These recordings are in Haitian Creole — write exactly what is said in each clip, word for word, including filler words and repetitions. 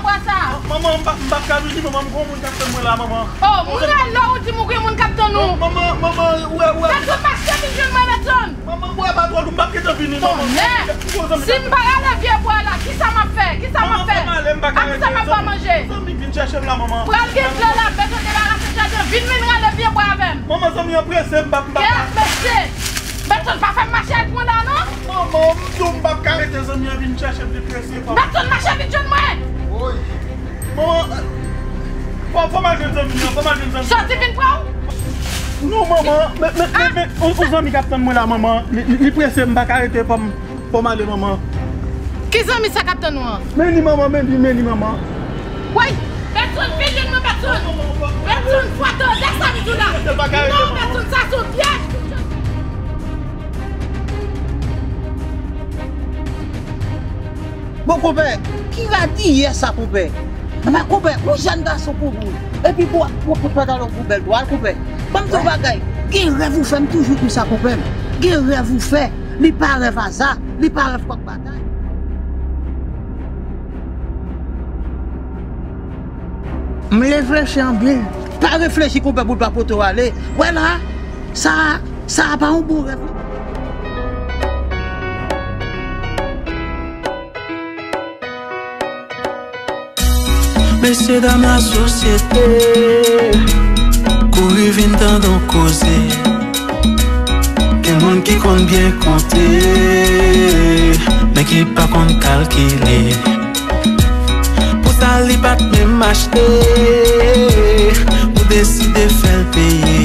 Bwa sa. Manman, m pa, m pa ka vini, manman, m gon moun k ap tann mwen la, manman. Oh, moun rale w, ou di m ou gen moun k ap tann ou. Manman, manman, ou wè, ou wè. Pèsonn, mache vin jwenn mwen, pèsonn. Manman, bwa pa twò lou, m p ap gentan vini, manman. Tonnè! Si m pa rale vye bwa la, kisa m ap fè? Kisa m ap fè? Ak kisa m ap ba manje? Zanmi vin chèche m la, manman. Pral gen plan la, pèsonn debarase jaden, vin, vin rale vye bwa avè m. Manman, zanmi an prese, m p ap, m p ap. Kè prese. Pèsonn pa fè m mache ak mwen la, non. Manman, m di w m p ap ka rete, zanmi an vin chèche m, li prese, papa. Pèsonn mache vin jwenn mwen. Woy. Manman, fò, fò m al jwenn zanmi an, fò m al jwenn zanmi an. Sòti vin pran w. Non, manman, men, men, men, men, yon, yon zanmi k ap tann mwen la, manman. Li, li, li prese, m pa ka rete, fò m, fò m ale, manman. Ki zanmi sa k ap tann ou an? Men li, manman, men li, men li, manman. Woy! Pèsonn, vin jwenn mwen, pèsonn! Pèsonn, fò tande sa m di w la! Non, pèsonn, sa se yon pyèj! Bon, konpè, ki radiyès sa, konpè? Anben, konpè, yon jèn gason konpè w. Epi pou, pou, pou pantalon pou bèl twal, konpè. Ban m di w bagay, gen rèv ou fè, m toujou di w sa, konpè m. Gen rèv ou fè, li pa rèv aza, li pa rèv kòk batay. M reflechi anpil. Pa reflechi, konpè, pou l pa pote w ale. Wè la, sa, sa a pa yon bon rèv, non. Mesye dam lasosyete, kouri vin tande yon koze. Gen moun ki konn byen konte, men ki pa konn kalkile. Pou sa li pa t menm achte, ou deside fè l peye.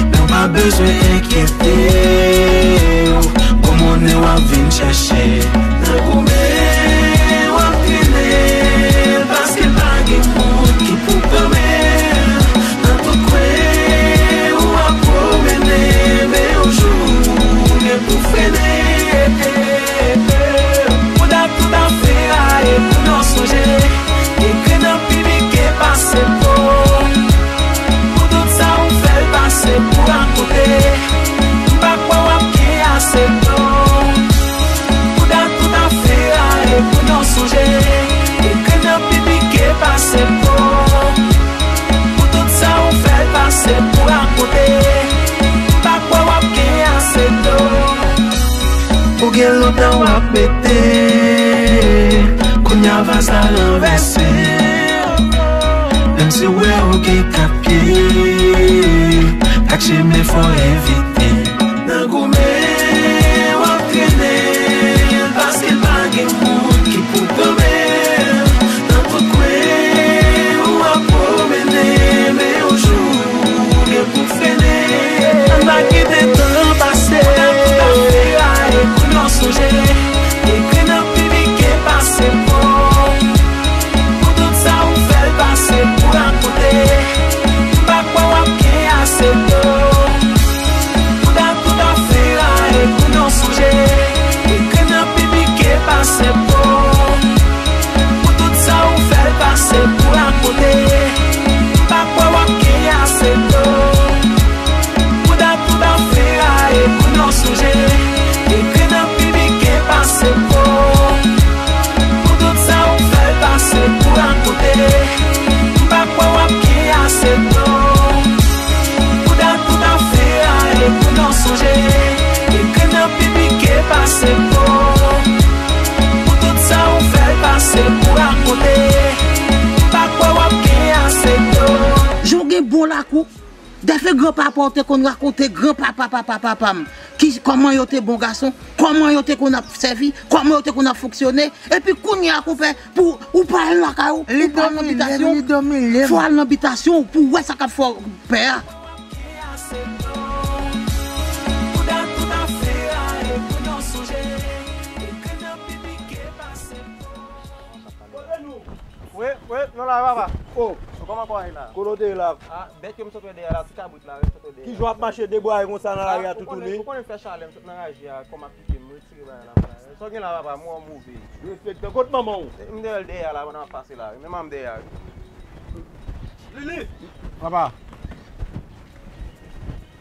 Men w pa bezwen enkyete w, gwo monnen w ap vin chache. Nan goumen w ap trennen l, paske pa gen moun ki pou kanmen l. Nan tout kwen ou ap pwomennen, men yon jou ou gen pou frennen. Pou dat tout afè a e pou nan sonje, ekri nan piblik e pase po. Pou tout sa ou fè l pase pou akote, m pa kwè w ap gen ase tan. Pou dat tout afè a e pou nan sonje, ekri nan piblik e pase po. Pou tout sa ou fè l pase pou akote, m pa kwè w ap gen ase tan. Ou gen lontan w ap mete, kounye a vaz la ranvèse. Menm si w wè ou gen kat pye, kat chemen fò evite. Nan goumen w ap trennen, paske pa gen moun ki pou kanmen l. Nan tout kwen ou ap pwomennen, men yon jou ou gen pou frennen. Ann pa kite tan pase. Pou dat tout afè a e pou nan sonje, ekri nan piblik e pase po. Pou tout sa ou fè l pase pou akote, m pa kwè w ap gen ase tan. Pou dat tout afè a e pou nan sonje, ekri nan piblik e pase po. Pou tout sa ou fè l pase pou akote, m pa kwè w ap gen ase tan. Pou dat tout afè a e pou nan sonje, ekri nan piblik e pase po. Pou tout sa ou fè l pase pou akote, m pa kwè w ap gen ase tan. Pou dat tout afè a e pou nan sonje, ekri nan piblik e pase po. Pou tout sa ou fè l pase pou akote, m pa kwè w ap gen ase tan. Jan w gen bon lakou, dèfè granpapa w te konn rakonte granpapa papa papa m ki, kòman yo te bon gason, kòman yo te konn ap sèvi, kòman yo te konn ap fonksyone. Epi kounye a, konpè, pou ou pa al lakay ou, ou pa al nan bitasyon, fò al nan bitasyon w pou w wè sa k ap fè w pè a. Wi, wi, nou la, papa. Oh. Kòman kò a ye la? Kote w te ye la? Ah, bèt yo m sot wè dèyè la, ti kabrit la, wi, m sot wè dèyè. Kijan w ap mache debwaye konsa nan lari a toutouni? Ou konnen, ou konnen fè chalè, m sot nan raje a, kò m ap piye m, m retire bagay la, m sa. Sa w gen la, papa? Mwen move. Respektan. Kot manman w? M dèyè l dèyè la, pandan m ap pase la, wi. Men manman m dèyè a, wi. Lili! Papa.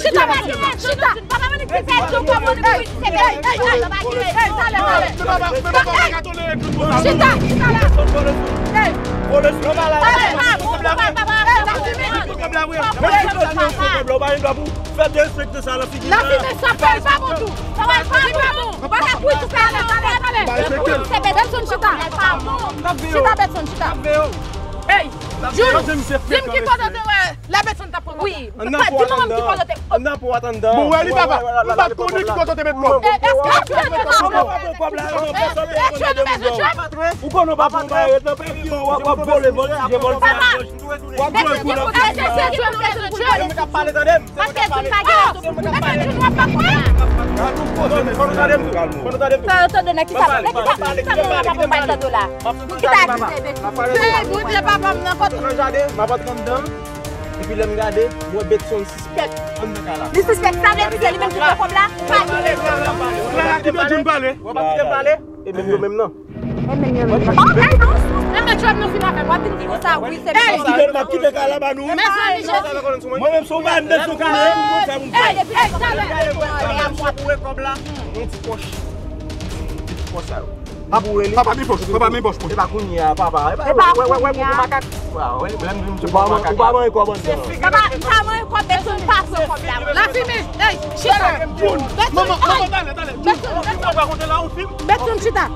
Chita, Betson, chita. Papa Manik, se Betson, papa Manik, se Betson. Ey, ey, ey, ey, talè, talè. Chita, chita la. Ey. Talè, pa bon, papa, papa, papa. Fè derespekte sa, Lafimen. Lafimen, sa fè, li pa bon tou. Sa fè, li pa bon. Bagay pou tou fè la, talè, talè. Se Betson, chita. Chita, Betson, chita. Ey, Jun, di m ki kote w te wè lè Betson t ap pran kòb la. Di manman m ki kote w te. Ann nan pou w atann dan. Bon, wè li papa. M pa t konnen ki kote w te met kòb. Ou konnen w pa pou bay ret nan peyi w ap vole vòlè, vòlè. W ap jwe kou nan. Paske Jun pa gen rezon pou jwe. Fò nou tande m tou. Fò nou tande m tou. Sa yo tande nan ki sa, nan ki sa, sa nou pa pou bay tande la. Ki ta di se Betson? Bondye papa m nan kote. Nan jaden, m ap antre anndan. Epi lè m gade, m wè Betson sispèk anndan kay la. Li sispèk, sa vle di se li menm ki pran kòb la? Pa di. Klara kite Jun pale. W ap kite m pale? E menm yo menm nan. E menm yo menm nan. Oh, ey, non. E men Jun nou fin avè m, w ap vin di konsa, wi, se Betson. M ap kite kay la ba nou. Mezanmi, Jezi. Mwen menm, si w pa anndan sou kay la, m konn sa pou m fè. Ey, ey, talè. Yon ti pòch. Ti pòch sa yo. Pa pou wè li. Papa, men pòch, papa, men pòch mwen. E pa kounye a, papa. E pa, wè, wè, wè, wè, makak. Ou pa manyen kòb anndan. Papa, m pa manyen kòb, Betson pa pran kòb la. Lafimen, ey, chita. Betson, manman, manman, talè, talè. Betson, Betson. Ou pa konte la, ou fim? Betson, chita.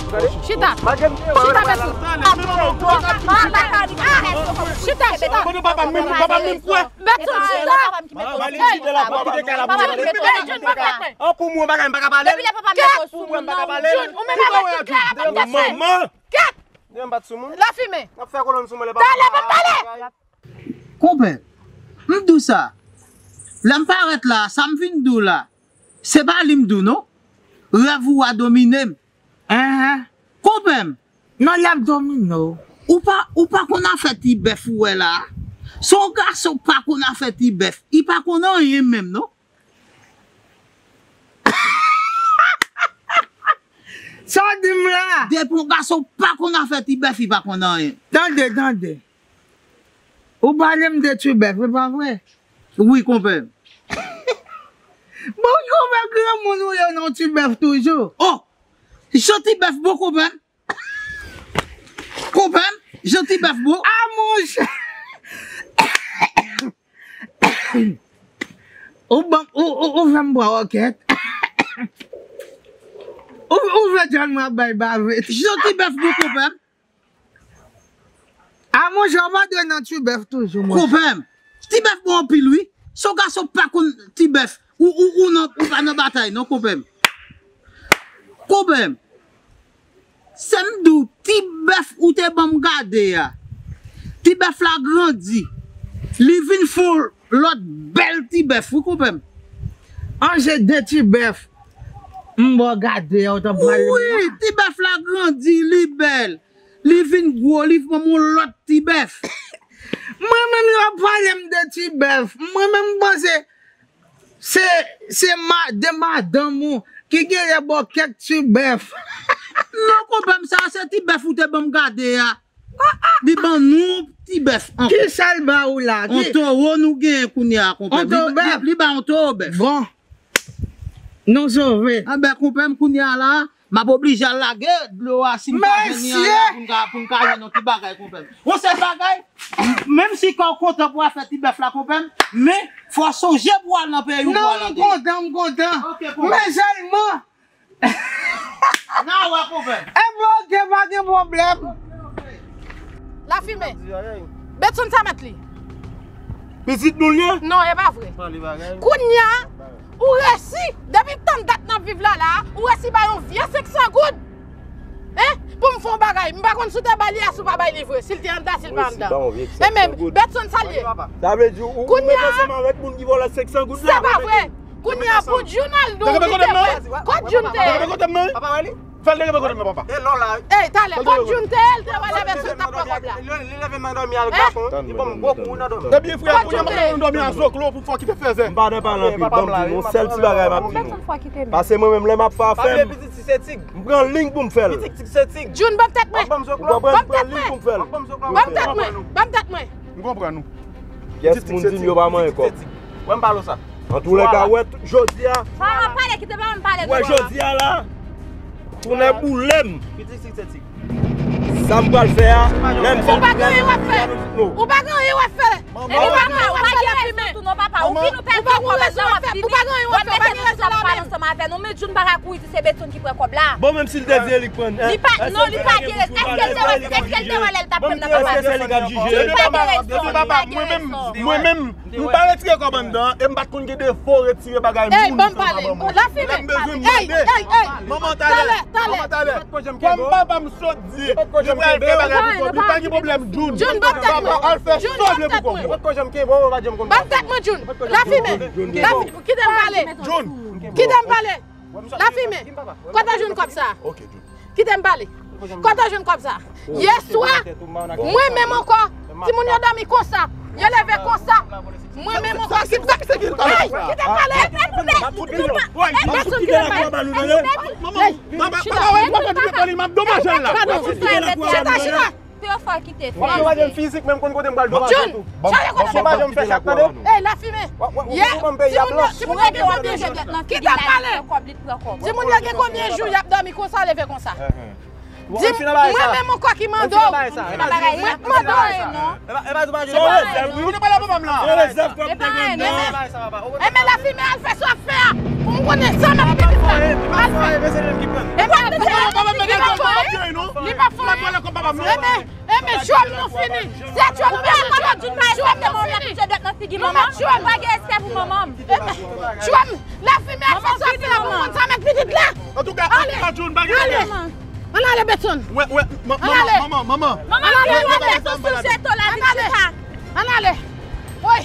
Chita. Chita, Betson. Chita, chita. Kote papa m menm, papa m menm kwè. Betson, chita. Mwen menm pa ka pale. Depi lè papa m met sou moun nan, Jun, ou menm avèk tout Klara pa t ka fè. Manman. Kèt! Lafimen. N ap fè kolonn sou mwen lè papa. Talè, pa pale. Konpè, m di w sa. Lè m parèt la, sa m vin di w la, se pa li m di w non. Rèv ou a domine m. Enhen. Konpè m. Non, l ap domine w. Ou pa, ou pa konn afè ti bèf ou wè la. Se yon gason k pa konn afè ti bèf. Li pa konn anyen menm non. Sa w di m la? Depi yon gason pa konn afè ti bèf, li pa konn anyen. Tande, tande. Ou pale m de ti bèf, e pa vre? Wi, konpè m. Bon, konpè granmoun ou ye non ti bèf toujou. Oh! Jan ti bèf bon, konpè m. Konpè m, jan ti bèf bon. A monchè. Ou ban, ou, ou, ou fè m pran wòkèt. Ou, ou fè John mwen ap bay bave. Jan ti bèf bon, konpè m. A monchè, ou pa dwe nan ti bèf toujou, monchè. Konpè m, ti bèf bon anpil, wi. Se yon gason pa konn ti bèf. Ou, ou, ou nan, ou pa nan batay, non, konpè m. Konpè m. Se m di w, ti bèf ou te ban m gade a. Ti bèf la grandi. Li vin fè yon lòt bèl ti bèf, wi, konpè m. An, se de ti bèf. M ba w gade a, ou t ap pale m la. Wi, ti bèf la grandi, li bèl. Li vin gwo, li ban m yon lòt ti bèf. Mwen menm, lè w ap pale m de ti bèf, mwen menm, m panse se, se ma-, de madanm ou ki genlè ba w kèk ti bèf. Non, konpè m, sa se ti bèf ou te ban m gade a. Li ban nou ti bèf ankò. Ki sa l ba ou la? Yon towo nou genyen kounye a, konpè m. Li, li, li ba yon towo bèf. Bon. Nou sove. Anben, konpè m, kounye a la, m ap oblije al lage dlo a si m pa jwenn li anlè pou m ka, pou m ka jwenn yon ti bagay, konpè m. Yon sèl bagay, menm si kè w kontan pou afè ti bèf la, konpè m, men fò w sonje pou w al nan peyi w pou w al antre. Non, m kontan, m kontan. Ok, konpè m. Men sèlman. N a wè, konpè m. Enben, ok, pa gen pwoblèm. Lafimen. Betson sa mèt li. Pitit nou l ye? Non, e pa vre. Kounye a, ou resi, depi tann dat n ap viv la la, ou resi bay yon vye senk san goud. Hein? Pou m fè yon bagay, m pa konn si w te ba li a, si w pa ba li vre, si l te anndan, si l pa anndan. Enben, Betson, sa l ye? Sa vle di ou, ou mete ansanm avèk moun ki vòlè senk san goud la? Se pa vre. Kounye a pou Jun al di w li te wè. Kot Jun te ye? Papa wè li? Fè l te repe kote m nan, papa. E lò la. Ey, talè, kot Jun te ye, l te wè lè Betson t ap pran kòb la? Li leve m nan dòmi avèk bafon. Li ban m gwo kou nan dòmi. Ebyen, frè, kounye a m ap nan dòmi a zoklo pou fò ki te fèzè. M pa nan pale anpil, ban m di nou, yon sèl ti bagay m ap di nou. Pase mwen menm, lè m ap fè afè m, m pran liy pou m fè l. Jun, ban m tèt mwen. Ou konprann? M pran liy pou m fè l. Ban m tèt mwen. Ban m tèt mwen. M konprann ou. Pyès moun di m yo pa manyen kòb. Wè m pale w sa. Antoulèka, wè, jodi a. Sa w ap pale, kite pa m pale. Wè, jodi a la, tounen boule m. Sa m pral fè a, lè m fè. Ou pa gen anyen w ap fè. Ou pa gen anyen w ap fè. Ou pa gen anyen w ap fè, Lafimen. Ou pa gen anyen w ap fè. Ou pa gen anyen w ap fè. Ou pa gen rezon la menm. Ansanm avè nou, men Jun pa ka kouri di se Betson ki pran kòb la. Bon, menm si l te di e li k pran, li pa, non, li pa gen rezon. Èske l te wè, èske l te wè lè l t ap pran nan papa? Èske se li k ap jije? Li pa gen rezon, li pa gen rezon. Mwen menm, mwen menm, m pa retire kòb anndan, e m pa t konn gen defo retire bagay moun san pa ban mwen. Lè m bezwen m mande. Manman talè, manman talè. Kòm papa m sot di, li pral fè bagay pou kòb, li pa gen pwoblèm, Jun. Papa al fè sa w vle pou kòb ou. Ban m tèt mwen, Jun. Lafimen. Kite m pale. Jun. Kite m pale. Lafimen. Kote Jun kòb sa? Ok, Jun. Kite m pale. Kote Jun kòb sa? Yè swa, mwen menm ankò, timoun yo dòmi konsa, yo leve konsa. Mwen menm ankò, kite m pale. Ey, kite m pale. Ey, Betson, kite m pale. Ey, Betson, kite m pale. Chita, chita. Chita, chita. Te yo fè kite. W ap domaje m fizik, men m konn kote m pral domaje tou. Chale kote. Domaje m fè chak, tande? Ey, Lafimen. Yè, timoun yo, timoun yo gen konbyen jou? Kite m pale. Timoun yo gen konbyen jou y ap dòmi konsa, leve konsa? Di m, mwen menm ankò ki mande w. Mwen mande w, non. Enben, Lafimen, al fè sa w ap fè a. Pou m konnen sa m ap pitit la. Al fè. Enben, li pa fè anyen. Li pa fè anyen. Enben, Enben, Jun, nou fini. Se Jun, nou mèt Jun, nou fini. Nou mèt Jun. Pa gen respè pou manman m. Enben, Jun, Lafimen, fè sa fè pou moun sa mèt pitit la. Antouka, antouka, Jun, pa gen pwoblèm. Ann ale, Betson. Wè, wè, manman, manman, manman. Manman, ann ale, Betson, sou jeto la, vin chita. Ann ale. Woy,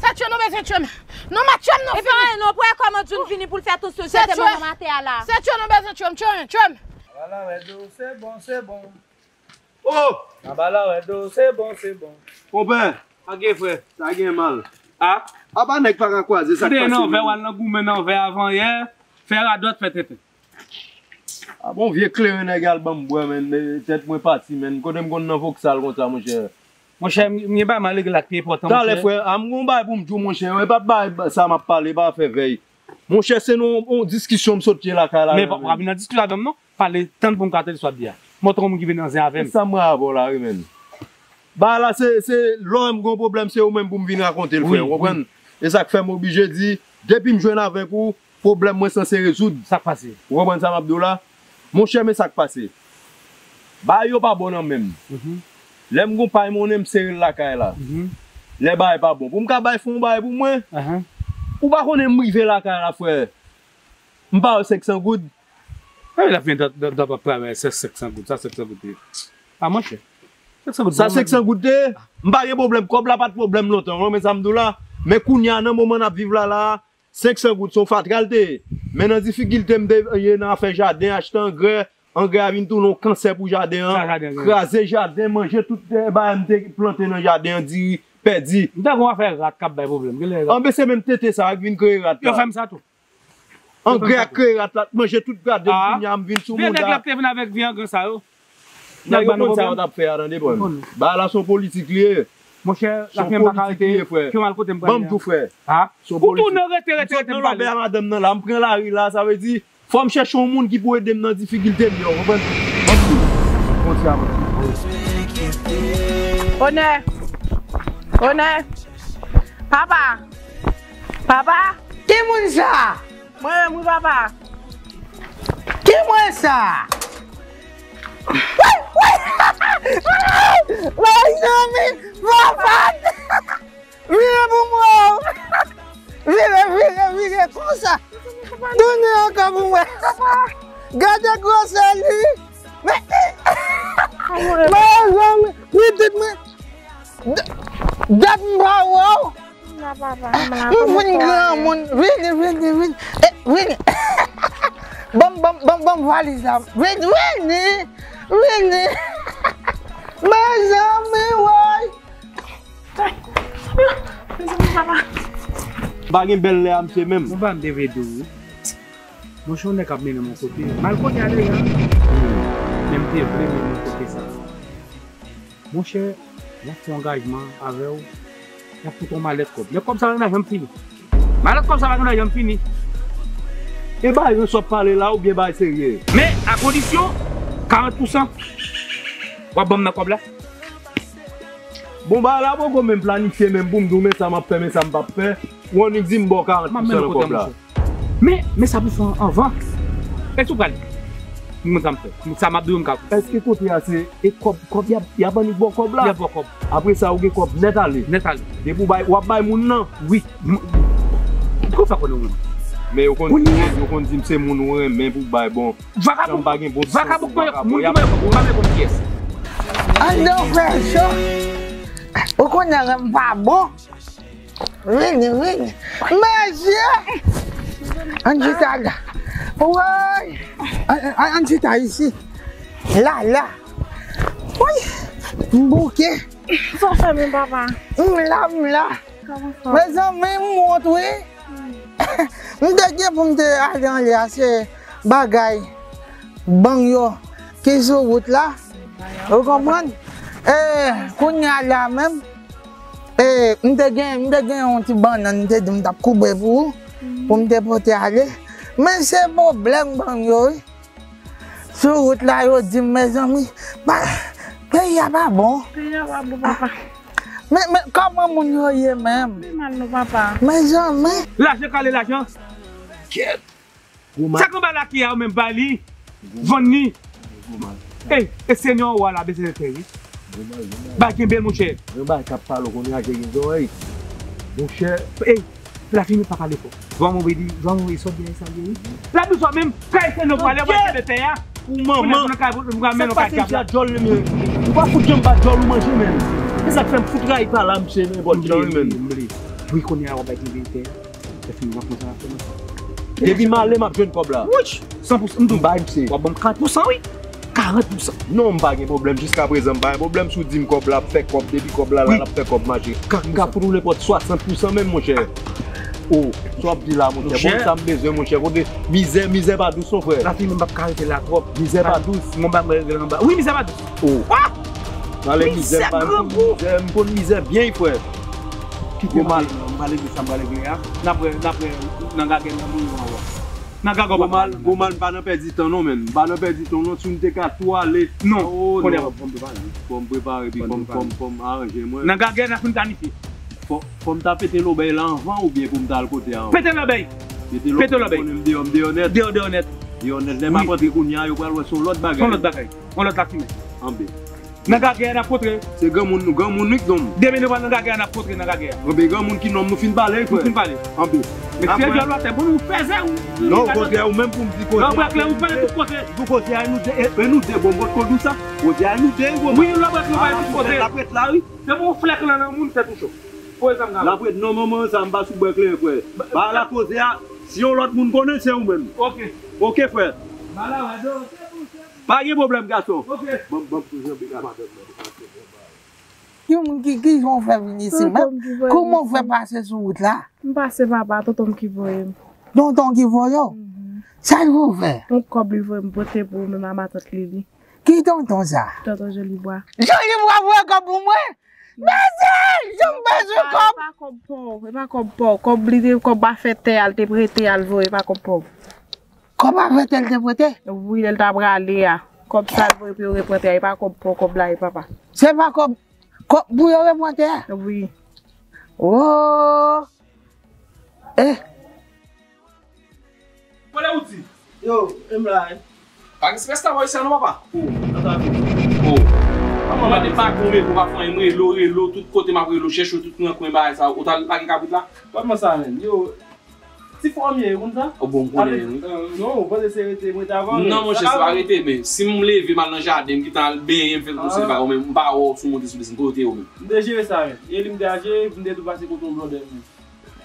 se Jun, nou bezwen Jun. Nou mèt Jun, nou fini. Epi, non, pou wè kòman Jun vini pou l fè tout sou jete manman m atè a la. Se Jun, nou bezwen Jun, Jun, Jun. Voilà, wè, se bon, se bon. Oh! Naba la wè do, se bon, se bon. Konpè, pa gen frè, sa gen mal. A? Apa nèg pa ka kwaze sa k pase menm? Nan vè, w al nan goumen nan vè avan yè, fè radòt, fè tenten. A bon, vye kleren nèg al ban m bwè, menn, tèt mwen pati, menn. Kote m konn nan voksal konsa, monchè? Monchè, m, m gen bagay m al regle la k pi enpòtan, monchè. Talè, frè, a m gon bagay pou m di w, monchè. E pa bagay sa m ap pale, pa fè vèy. Monchè, se nan yon, yon diskisyon m sot ye lakay la. Men pa, pa vin nan diskisyon avè m, non. Pale, tann pou m ka tande sa w ap di a. Montre yon moun ki vin nan zen avè m. Sa m rapò la, wi, menn. Bagay la, se, se lè w wè m gen yon pwoblèm, se ou menm pou m vin rakonte l, frè. Ou konprann? E sa k fè m oblije di, depi m jwenn avèk ou, pwoblèm mwen sanse rezoud. Sa k pase? Ou konprann sa m ap di w la? Monchè, men sa k pase. Bagay yo pa bon nan men m. Lè m gon pay monnen, m sere l lakay la. Lè bagay pa bon. Pou m ka bay fè yon bagay pou mwen, ou pa konnen m rive lakay la, frè. M pa wè senk san goud. Mwen la vin dan, dan, dan travay, se senk san goud. Sa senk san goud te ye. A, monchè. Senk san goud. Sa senk san goud te ye. M pa gen pwoblèm. Kòb la pa t pwoblèm lontan. Ou konprann sa m di w la? Men kounye a, nan moman n ap viv la, la, senk san goud se yon fatra l te ye. Men nan difikilte m te ye nan afè jaden, achte angrè, angrè a vin tounen yon kansè pou jaden an. Sa jaden an? Kraze jaden, manje tout, eh, bagay m te plante nan jaden an, diri, pèdi. M ta gon afè rat k ap bay pwoblèm. Genlè rat. Anben, se menm tete sa a k vin kreye rat la. Yo fè m sa tou. Angrè a kreye rat la, manje tout jaden, kounye a m vin sou mouda. Vye nèg la k te vin avèk vye angrè sa yo. Nèg yo konn sa yo t ap fè a, tande, bon. Bagay la se yon politik li ye. Monchè, la fè m pa ka rete, frè. Ban m di w, frè. A? Ou tounen rete, rete, rete, m pale. M sot nan lòbèy a madanm nan la, m pran lari la, sa vle di, fò m chèche yon moun ki pou ede m nan difikilte m yo, ou konprann? Ban m di w. Kontinye a, man. Onè. Onè. Papa. Papa. Ki moun sa? Mwen menm wi, papa. Ki mwen sa? Woy, woy! Mezanmi, papa! Vire pou mwen! Vire, vire, vire, konsa! Tounen ankò pou mwen! Gade gwosè li! Mezanmi, pitit mwen. Dat m pa wè w. M vin granmoun. Vini, vini, vini. Eh, vini. Ban m, ban m, ban m, ban m valiz la. Vini, vini. Vini. Mezanmi, woy. Mezanmi, papa. M pa gen bèl lè a, misye menm. Mwen pa m te vle di w wi. Monchè, yon nèg ap mennen m yon kote. Mal kote a deja. Men m te vle mennen m yon kote sa. Monchè, y ap fè angajman avè w. Y ap fout yon malèt kòb. Men kòb sa pa gen janm fini. Malèt kòb sa pa gen janm fini. E bay yon sòt pale la oubyen bay serye? Men a kondisyon karant pousan w ap ban m nan kòb la. Bon, bagay la poko menm planifye menm pou m di w men sa m ap fè, men sa m p ap fè. Ou annik di m ba w karant pousan nan kòb la. Men, men sa pou fè anvan. Èske ou prale? Pou mwen sa m fè. Sa m ap di w m ka. Èske kote a se e kòb, kòb y ap, y ap annik ba w kòb la? Y ap ba w kòb. Apre sa, ou gen kòb nèt ale. Nèt ale. Depi w bay, w ap bay moun nan? Wi. M- Pou sa konnen moun? Men yo konn, yo konn di m se moun ou renmen pou bay bon. Jan m pa gen bon sans pou vakabon, y ap moun ki mwen, m pa menm konn kiyès. Anndan frè cho. Ou konnen renmen pa bon. Vini, vini. Mesye! Ann chita la. Woy! Ann, ann, ann chita isi. La, la. Woy! M bouke. Sa w fè menm, papa? M la, m la. Kòman sa? Mezanmi, m wont, wi. M te gen pou m te ale anlè a, se bagay. Bang yo ki sou wout la. Ou konprann? E, kounye a la menm, e, m te gen, m te gen yon ti bannann, m te di m t ap koupe pou ou, pou m te pote ale. Men se pwoblèm bang yo, wi. Sou wout la, yo di m, mezanmi, pa, peyi a pa bon. Peyi a pa bon, papa. Men, men, kòman moun yo ye menm? Pi mal non, papa. Mezanmi. Lajan kale lajan. Kèt. Sa k anba laki a, ou menm bay li, vann li. Ey, e senyè w a la bezwen fè, wi. Bay kenbe l, monchè. Yon bagay k ap pale, ou konnen a gen zòrèy. Monchè. Ey, lafimen pa pale fò. Jwa move di, jwa move sòt dèyè sa, wi. La dous menm, kay senyè w a la, bay kenbe tè a. Ou manman. Sa k pase, misye a djòl li menm. Ou pa fout janm bat djòl ou manje menm. Se sa k fè m fout rayi pa la, misye nenpòt jan wi menm. Wi, kounye a w ap bay kenbe tè a. Lè fini, w ap konn sa w ap fè nan sa. Depi m ale, m ap jwenn kòb la. Wouch! San pousan, m di w. M bay misye. W ap ban m karant pousan, wi. Karant pousan. Non, m pa gen pwoblèm. Jiskaprezan, m pa gen pwoblèm si w di m kòb la ap fè kòb. Depi kòb la la, l ap fè kòb mache. M ka fout ou nenpòt swasant pousan menm, monchè. O, sa w ap di la, monchè. Bon, sa m bezwen, monchè. Kote mizè, mizè pa dous, non, frè. Lafimen m p ap ka rete la twòp. Mizè pa dous. Mwen ba mwen regle anba. Wi, mizè pa dous. O. Pale mizè, m pa konn mizè, m konn mizè byen, frè. Kite m ale, m pale de sa m pral regle a. N ap wè, n ap wè nan gagè nan bouyon an. Nan gagè w pa mal. Gwo mal, m pa nan pèdi tan non, menn. M pa nan pèdi tan non, si m te ka tou ale. Non, kounye a fò m prepare. Fò m prepare, pi fò m, fò m, fò m aranje mwen. Nan gagè n ap fin planifye. Fò, fò m ta pete lòbèy la anvan oubyen pou m ta al kote a anvan? Pete lòbèy. Pete lòbèy. Konnen m deyò, m deyò nèt. Deyò, deyò nèt. Deyò nèt. Lè m ap antre kounye a, yo pral wè se yon lòt bagay. Se yon lòt bagay. Yon lòt lafimen. Anben. Nan gagè a n ap kontre. Se granmoun nou, granmoun wi k nonm. Demen nou pral nan gagè a, n ap kontre nan gagè a. Anben granmoun ki nonm, nou fin pale wi frè. Nou fin pale. Anben. Mesye djòl atè, bon nou fèzè wi. Non, okontrè, ou menm pou m di kote a. Lè w bwè klè, ou pale tout kote. Pou kote a, nou de, e, e nou de, bon, bon, kote ou sa? Kote a, nou de, bon. Wi, lè w bwè klè, ou pale tout kote. L ap ret la wi. Se bon flèk lan nan moun tèt ou cho. Poze zam nan. L ap ret non, manman sa, m pa sou bwè kleren, frè. Ba la koze a, si yon lòt moun konnen, se ou menm. Oke. Oke, frè. Ba la wè do. Pa gen pwoblèm, gason. Oke. Ban m, ban m tou janbe ka madanm nan. Yon moun ki, ki jan w fè vin isi menm? Kòman w fè pase sou wout la? M pase papa, tonton m ki voye m. Tonton ki voye w? Mhm. Sa l voye w fè? Yon kòb li voye m pote pou ou menm a matant Lili. Ki tonton sa? Tonton Jolibwa. Jolibwa voye kòb pou mwen? Mèsi! Jan m bezwen kòb! E pa kòb pa w, e pa kòb pa w. Kòb li te, kòb afè tè a, l te prete a, l voye, e pa kòb pa w. Kòb afè tè l te prete? Wi, lè l ta prale a. Kòb sa l voye pou yo repran tè a, e pa kòb pa w, kòb la, e papa. Se pa kòb, kòb pou yo repran tè a? Wi. Oh! Eh! Kole ou di? Yo, e m la wi. Pa gen strès la bò isi a non papa. O, sa ta vin. O. Manman mande pa goumen pou pa fè anyen, m rele w, rele w, tout kote m ap rele w, chèche w tout nan kwen bagay sa, ou ta lage kabrit la? Kòman sa menm? Yo, Ti fòm ye, ou konn sa? O bon, m konnen, wi. Non, ou panse se rete mwen ta avan? Non, monchè, se pa rete, men si m leve, m al nan jaden, m gentan al benyen, m fè tout se pa ou menm, m pa wè w sou monte sou desann, kote w menm? M te jere sa, men. E li m te al jere, m te tou pase kote yon blòdè, men.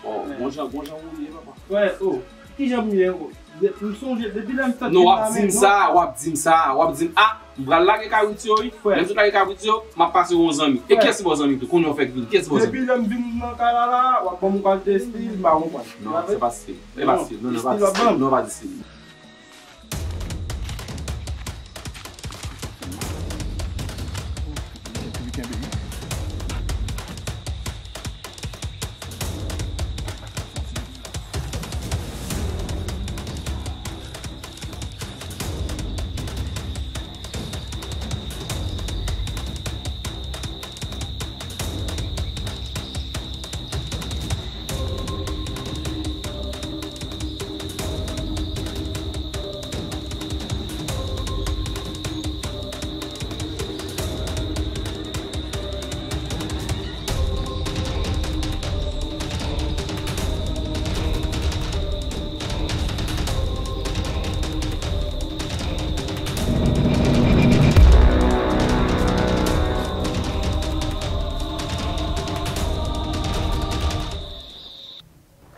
Oh, bon jan, bon jan ou ye, papa. Frè, oh, ki jan m ye ankò? M sonje, depi lè m sot. Non, w ap di m sa, w ap di m sa, w ap di m, ah, m pral lage kabrit yo, wi. Lè m sot lage kabrit yo, m ap pase yon zanmi. E kiyès ki ba w zanmi tou? Kounye a w fèk vini. Kiyès ki ba w zanmi? Depi lè m vin nan kay la, la, w ap ban m yon kalite stil, m pa konprann. Non, se pa stil. Se pa stil. Non, non, pa di stil. Non, pa di stil.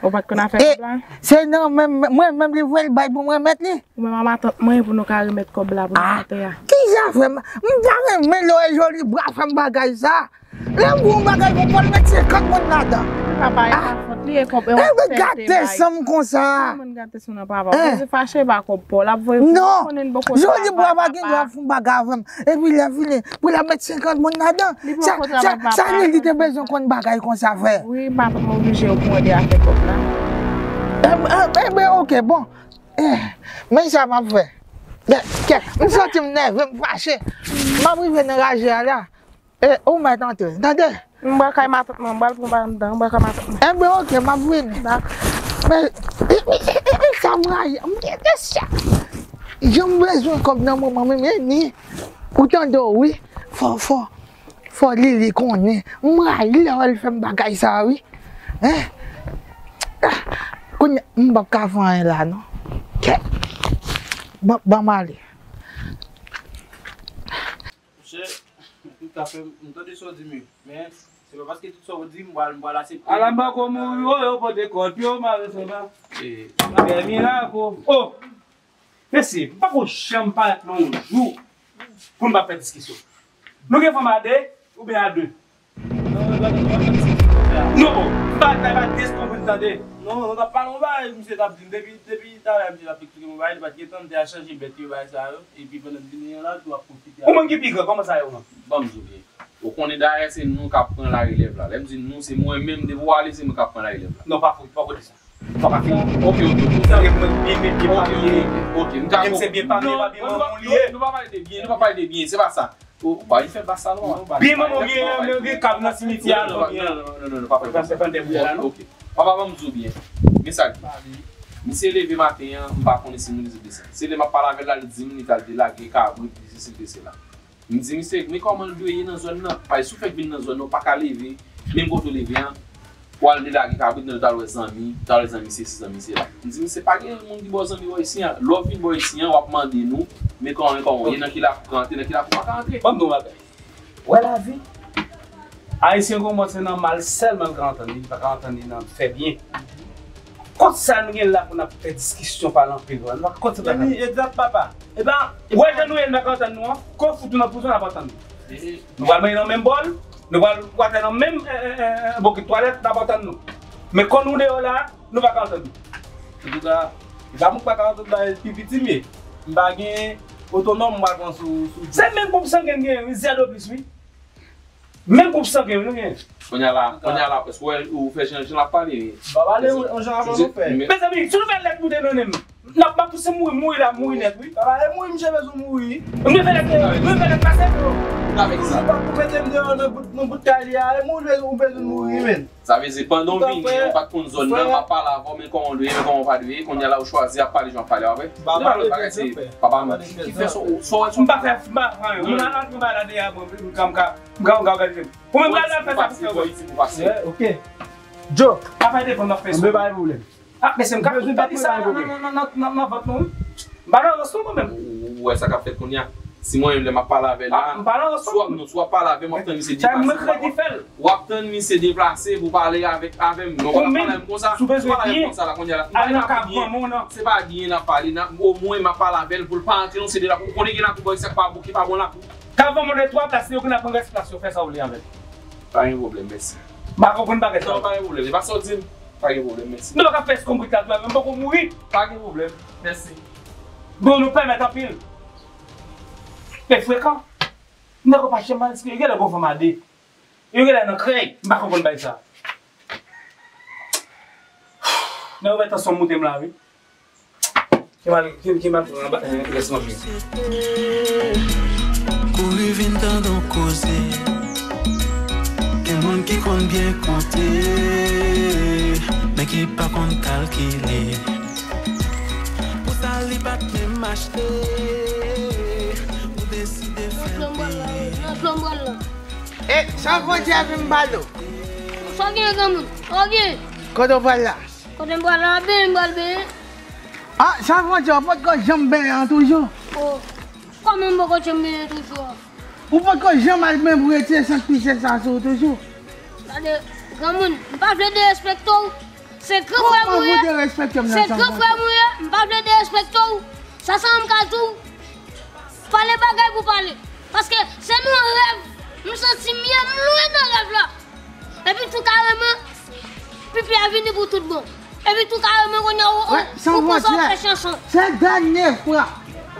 Ou pa t konn afè kòb la? Se nan men mwen menm li voye l bay pou mwen remèt li. Ou menm a matant mwen pou nou ka remèt kòb la pou nou fè tè a. Ki zafè m? M pa renmen lè w wè Joli Bwa fè m bagay sa. Lè m voye yon bagay pou Pòl, met senkant moun ladan. Papa, e pa fòt li, e kòb, e yon fè te bay. Gate san m konsa. Moun gate san nan papa. Ou fache pa kòb pa w, l ap voye pou konnen l poko sa. Non. Joli Bwa pa gen dwa fè yon bagay avè m. Epi lè fini, pou l ap met senkant moun ladan. Li poko travay papa. Sa, sa, sa li, li te bezwen konn bagay konsa, frè. Wi, papa, m oblije yo pou mwen de afè kòb la. Enben, enben, oke, bon. Eh, men sa m ap fè. Kè, kè, m santi m nève, m fache. M ap rive nan raje a la. E, ou mèt antre, tande? M pral kay matant mwen, m pral pran bagay m dan, m pral kay matant mwen. Enben, oke, m ap vini. Dakò. Men, e, e, e, e, sa m rayi, m gen de sa. Jan m bezwen kòb nan moman menm, e ni. Ou tande w, wi. Fò, fò, fò Lili konnen. M rayi lè w wè l fè m bagay sa, wi. Hein? Kounye a, m p ap ka fè anyen la, non. Kè. Ban, ban m ale. Monchè, tout afè, m tande sa w di m wi. Men, se pa paske tout sa w di m, m pral, m pral aksepte. Alanba ko mouri, o yo pote kò l, pye w mare sou ba. E, Pè Milako. Oh! Mesye, m pako janm parèt nan yon jou pou n pa fè diskisyon. Nou gen fanm a de oubyen a de? Non, m pa, m pa, m pa deskouvri l, tande. Non, nou t ap pale yon bagay, misye t ap di m depi, depi talè, misye t ap eksplike m yon bagay, li pa t gen tan, m te al chanje bèt yo, bagay sa yo, epi pandan m vini an la, tou ap pwofite. Ou menm ki pi gran, kòman sa ye, ou menm? Ban m di w byen. Ou konnen dayè se nou k ap pran larelèv la. Lè m di nou, se mwen menm, depi w ale, se mwen k ap pran larelèv la. Non, pa fo, pa kote sa. Papa fini. Ok, ok, ok. Sa vle mwen byen met byen pa byen. Ok, ok, ok. M ka konprann. Se byen pa byen, pa byen manman w li ye. Nou pa pale de byen, nou pa pale de byen, se pa sa. Ou pa vin fè bas sa non. Byen manman w gen, gen kab nan simityè a non, byen. Non, non, non, non, papa. Ou pa fè fè de byen la non. Ok. Papa, ban m di w byen. Men sa l di. Misye leve maten an, m pa konnen si mouri si desann. Se lè m ap pale avè l la, li di m li t al delage kabrit, li sesi, li sela. M di misye, men kòman l dwe ye nan zòn nan? Paske si w fèk vin nan zòn nan, ou pa ka leve, menm kote w leve an, w al delage kabrit nan, ou t al wè zanmi, ou t al wè zanmi sesi, zanmi sela. M di misye, pa gen moun ki ba w zanmi bò isi an. Lè w vin bò isi an, w ap mande nou, men kòman, men kòman w ye, nan ki lakou w ka antre, nan ki lakou w pa ka antre. Ban m di w yon bagay. Wè lavi, Ayisyen kòmanse nan mal sèlman l ka antann li, li pa ka antann li nan fè byen. Kont sa nou gen la pou n ap fè diskisyon pale anpil, wè. Nou pa kont sa. Egzak, papa. Epa, wè jan nou ye, n pa ka antann nou an. Kon fout nou nan prizon, n ap antann nou. Nou pral manje nan menm bòl, nou pral wate nan menm, eh, eh, eh, eh, bokit twalèt, n ap antann nou. Men kon nou deyò la, nou pa ka antann nou. Antouka, se pa mwen k pa ka antann bagay pi piti m ye. M pa gen otonòm m pral pran sou, sou. Se menm gwoup sangen n genyen, wi, zèdoplis, wi. Menm gwoup sangen nou gen. Kounye a la, kounye a la, èske w wè, ou fè jan, jan l ap pale? M pa pale yon, yon jan avan nou fè. Mezanmi, si nou fè lèt moute nan nen m, n ap, m ap pouse mouri, mouri la, mouri nèt, wi. Papa, e mouri, misye bezwen mouri. M te fè lèt, m te fè lèt pase. Ou pa pou mete m deyò nan bout, nan bout kay li a, e mouri, ou bezwen mouri, men. Sa vle di, pandan w vini an, ou pa t konn zòn nan, m ap pale avè w, men kòman w dwe ye, men kòman w pa dwe ye, kounye a la ou chwazi ap pale jan w ap pale a, wi. Ou te pale lòt bagay, se papa m ki fè sa, sa w wè sou. M pa fè, m pa fè anyen. Moun al antre ba la deyò, bon, m ka, m ka, m ka, m ka òganize m. Ou menm la, la fè sa pou fè, wi. Ok. Joe, pa fè defann, m ap fè sa. M pa gen pwoblèm. Ah, mesye, m ka, m ka di sa nan, nan, nan, nan, nan vant nou, wi. M pa nan rans non, mwen menm. Ou, ou wè sa k ap fèt kounye a? Si mwen menm, lè m ap pale avè l la, ah, m pa nan rans non, mwen menm. Swa, non, swa w ap pale avè m, w ap tann misye deplase. Sa mwen kredi fè l. W ap tann misye deplase pou pale avèk, avè m. Non, w ap pale avè m konsa. Ou menm, si w bezwen byen, al nan kay granmoun nan. Se pa byen n ap pale, n ap, omwen m ap pale avè l pou l pa antre nan seri de lakou. Ou konnen gen lakou bò isit ki pa bon, ki pa bon lakou. Kay granmoun nan twa plas, li yo konn ap pran rès plas yo, fè sa w vle avè l. Pa gen pwoblèm, mèsi. M pa konprann bagay sa yo. Non, pa gen pwoblèm. E pa sa w di m. Pa gen pwoblèm, mèsi. Nou pa ka fè eskonbrit la tou, m poko mouri. Pa gen pwoblèm, mèsi. Bon, nou pèmèt anpil. Te frekan. Nèg yo pa janm al, yo genlè gon fanm a de. Yo genlè nan krèy. M pa konprann bagay sa. Nèg yo mèt ansanm moute m la, wi. Ki mal, ki, ki mal pran anba, eh, rès nan pye. Kouri vin tande w koze. Gen moun ki konn byen konte, men ki pa konn kalkile. Pou sa li pa t menm achte, ou deside fè l peye. E, sa fwontyè vin m pale w. Sa w gen, granmoun? Sa w gen? Kote w pral la? Kote m pral la, benyen m pral benyen. Ah, sa fwontyè, ou potko janm benyen an toujou? Oh, kòman m poko janm benyen toujou a? Ou potko janm al benyen pou retire san k pise sa sou ou toujou? Gade, granmoun, m pa vle derespekte w. Se gran frè m ou ye. Kòman pou derespekte m nan sa fwontyè? Se gran frè m ou ye, m pa vle derespekte w. Sa sèlman m ka di w. Pale bagay pou pale. Paske se nan rèv, m santi m ye, m lwen nan rèv la. Epi tou kareman, pipi a vini pou tout bon. Epi tou kareman kounye a ou, ou, ou poze w fè chanson. Se dènye fwa.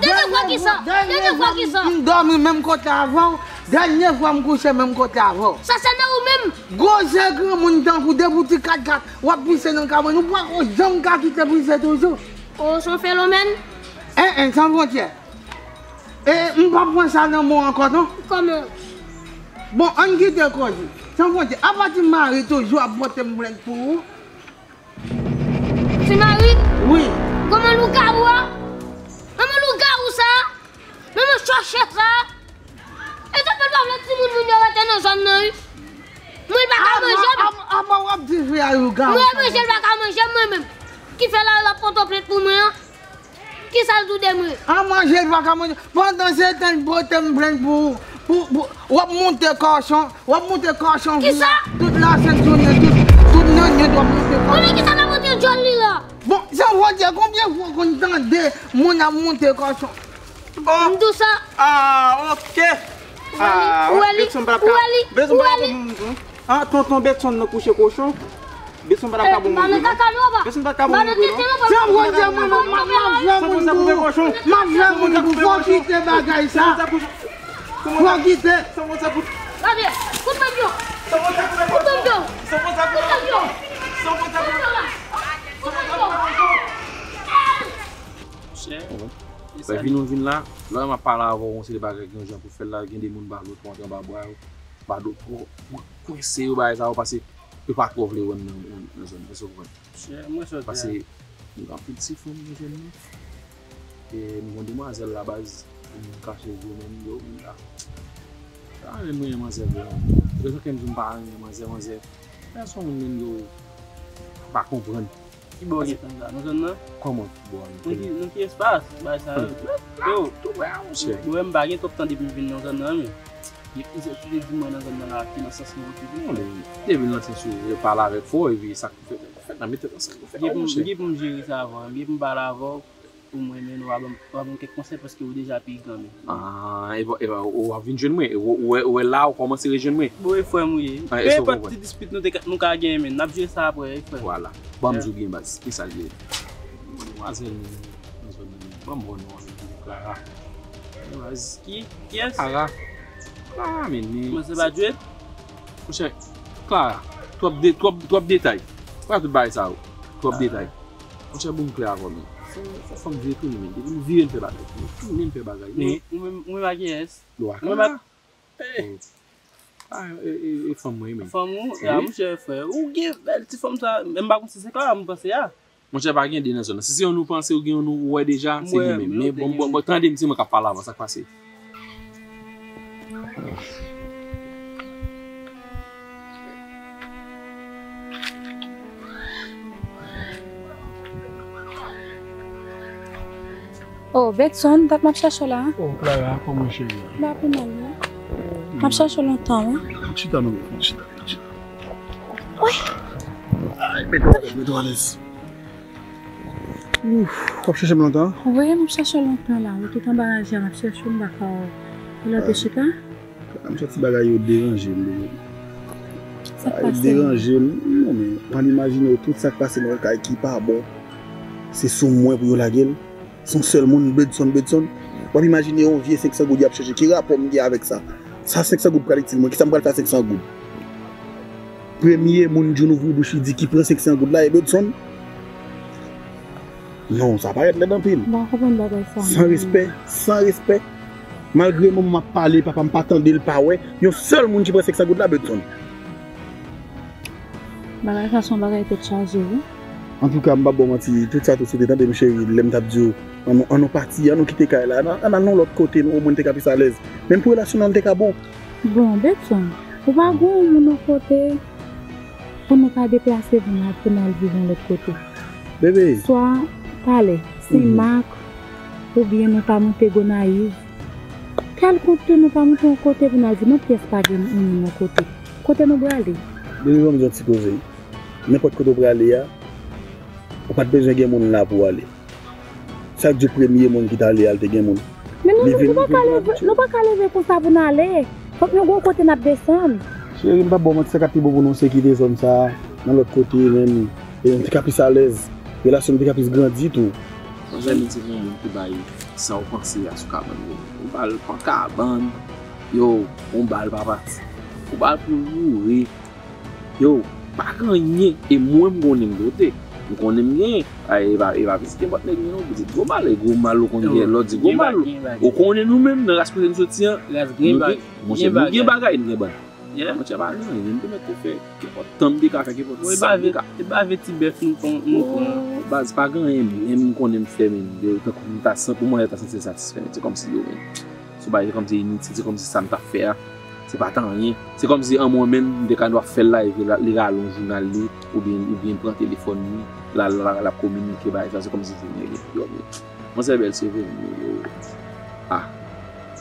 Dènye fwa kisa? Dènye fwa kisa? M dòmi menm kote avè w. Dènye fwa m kouche menm kote avè w. Sa se nan ou menm. Gwosè granmoun tankou de boutik kat kat, w ap pise nan kabann, ou poko janm ka kite pise toujou. Oh, se yon fenomèn. En, en, san fwontyè. E, m p ap pran sa nan men w ankò, non. Kòman? Bon, ann kite koze. San fwontyè, apati mari toujou ap pote m plent pou ou. Ti mari? Wi. Kòman lougawou a? Kòman lougawou sa? Kòman chòche sa? E sa fè l pa vle timoun moun yo rete nan zòn nan, wi. Mwen pa ka manje. Apa w ap di fi a lougawou? Mwen manje, l pa ka manje, mwen menm. Ki fè la, l ap pote plent pou mwen an? Kisa l di w de mwen? An manje, l pa ka manje. Pandan se tan, l pote m plent pou, pou, pou, w ap monte kòchon, w ap monte kòchon. Kisa? Tout lasent jounen, tout, tout nan nwit, w ap monte kòchon. Konnen kisa l ap monte djòl li la? Bon, sa vle di, konbyen fwa w konn tande moun ap monte kòchon? Oh. M di w sa. Ah, ok. Ah, Betson pa t ap ka, Betson pa t ap ka pou moun tou. Ah, tonton Betson nan kouche kochon. Beson pa t ap ka bon moun. Ba nan kaka nou, ba. Beson pa t ap ka bon moun, non. Sa mwen di mwen, mwen, mwen, m ap fè moun pou ou. M ap fè moun pou ou. Fò kite bagay sa. Fò kite. Gade, kout bandi yo. Kout bandi yo. Kout bandi yo. Kout bandi yo la. Kout bandi yo. Chè. Lè vin nou vin la, lè m ap pale avè w, yon seri de bagay gen jan pou fè l la, gen de moun ba lòt, antre anba bra yo, ba lòt, kwese yo, bagay sa yo, pase yo pa twò vle wè m nan, nan, nan zòn nan, èske w konprann? Chè, mwen sòti. Pase, gen anpil ti fanm nan zòn nan. E, m gon demwazèl la baz, m kache zo menm yo, m la. Sa menm mwen, manzè, vre, non. Rezon ke m di m pa renmen manzè, manzè. Pèsonn moun menm yo pa konprann. Ki bò w gentan la? Nan zòn nan? Kòman ki bò an? Nan ki, nan ki espas? Bagay sa yo. Yo. Tou prè, monchè. Ou wè m pa gen twòp tan depi m vin nan zòn nan, men. Gen plizyè ki te di mwen nan zòn nan la, ki nan sans nou toujou. Non, men, depi nan sans ou, yo pale avèk fò, epi sa k fèt, fèt nan mete ansanm, fèt, monchè. M gen pou m jere sa avè w, m gen pou m pale avè w. Pou mwen, men w ap ban m, w ap ban m kèk konsèy paske ou deja pi gran men. Ah, e, e, ou ap vin jwenn mwen, e, ou, ou, wè, ou wè la, ou kòmanse rejwenn mwen. Bon, e frè m ou ye. Ah, èske w konprann? Nenpòt ti dispit nou te ka, nou ka genyen, men n ap jere sa aprè, e frè. Vwala. Ban m di w byen baz, ki sa l ye? Demwazèl nan zòn nan, ban m wè non an, Clara. Baz. Ki? Kiyès? Clara. Clara, men, men. Kòman se pa Djwet? Monchè, Clara, twòp de, twòp, twòp detay. Pa tout bagay sa yo. Twòp detay. Monchè, bon, m klè avè w, men. Fò, fò fanm vire tounen, men. Depi l vire, l fè bagay. Tounen, l fè bagay. Men ou menm, ou menm ak kiyès? Lwa Clara. Eh. Ah, e, e, e fanm mwen, men. Fanm ou? Wi. A, monchè, frè. Ou gen bèl ti fanm sa. Menm pa konn si se Clara m panse a. Monchè, pa gen de nan zòn nan. Si se youn ou panse ou gen youn ou wè deja, se li menm. Men bon, bon, bon, tande m, se mwen k ap pale avè w, sa k pase? Oh, Betson, dat m ap chèche w la. Oh, Clara, kòman cheri? M pa pi mal, non. M ap chèche w lontan, wi. Chita, non, chita, chita. Wi. Ay, mete w alèz, mete w alèz. Ouf, w ap chèche m lontan? Wi, m ap chèche w lontan la. Wi, tout anba raje a, m ap chèche w, m pa ka wè w. Lè w te chita? M santi bagay yo deranje m, bebe. Sa k pase? Deranje m. Non, men, w pa imajine w, tout sa k pase nan yon kay ki pa bon, se sou mwen pou yo lage l. Se yon sèl moun, Bedson, Bedson. W ap imajine yon vye senk san goud y ap chèche. Ki rapò m gen avèk sa? Sa senk san goud pral itil mwen. Kisa m pral fè a senk san goud? Premye moun John ouvri bouch li di ki pran senk san goud la, e Bedson? Non, sa parèt lèd anpil. M pa konprann bagay sa. San respè, san respè. Malgre manman m ap pale, papa m pa tande, l pa wè. Yon sèl moun ki pran senk san goud la, Bedson. Bagay sa se yon bagay tèt chaje, wi. Antouka, m p ap ba w manti, tout sa, tout sa, tande m cheri, lè m t ap di w, an nou, an nou pati, an nou kite kay la, an, an al nan lòt kote, nou, omwen n te ka plis alèz. Menm pou relasyon nan, l te ka bon. Bon, Bedson, ou pa gen yon moun yon kote pou nou ka deplase pou n al, pou n al viv yon lòt kote? Bebe. Swa Palè, Senmak, oubyen nou ta monte Gonayiv. Kèlkonk nou ta monte yon kote pou n al viv, non, pyès pa gen yon moun yon kote. Kote nou prale? Bebe, ban m di yon ti koze. Nenpòt kote w prale a, ou pa t bezwen gen moun la pou w ale. Sa k di w premye moun ki t ale a, l te gen moun? Men nou, nou, nou pa ka leve, nou pa ka leve konsa pou n ale. Fòk nou gen yon kote n ap desann. Cheri, m p ap ba w manti, sa k ap pi bon pou nou se kite zòn sa a, nan lòt kote menm. E nou te ka plis alèz. Relasyon nou te ka plis grandi tou. Manzè, men se yon moun ki bay sa w panse a sou kabann li. Yon bal pa kabann. Yo, yon bal pa pati. Yon bal pou l mouri. Yo, pa gen anyen. E mwen, m konnen m dote. M konnen m genyen. Ay, e pa, e pa pitit nenpòt nèg li non, pitit gwo mal, e gwo mal ou konn gen, lè w di gwo mal. Ou konnen nou menm, nan ras kote n soti an, nou gen, monchè, nou gen bagay, nou gen bann. Monchè, pa gen anyen, m te mèt te fè kenpòt tan m te ka fè, kenpòt sa m te ka. E pa vye ti bèf nou pran, nou pran. Oh, baz, pa gen anyen, menm m konnen m fè, menm, tankou m ta san, pou mwen, ta santi satisfè, se kòmsi yo, menm. Se yon bagay, se kòmsi initil, se kòmsi sa m t ap fè a, se pa t anyen. Se kòmsi an mwen menm, m te ka dwe ap fè l la, epi li rale yon jounal li, oubyen, oubyen pran telefòn li, l al, l al, l ap kominike bagay sa, se kòmsi se nèg epi yo, men, manzè bèl, se vre, men yo, ah,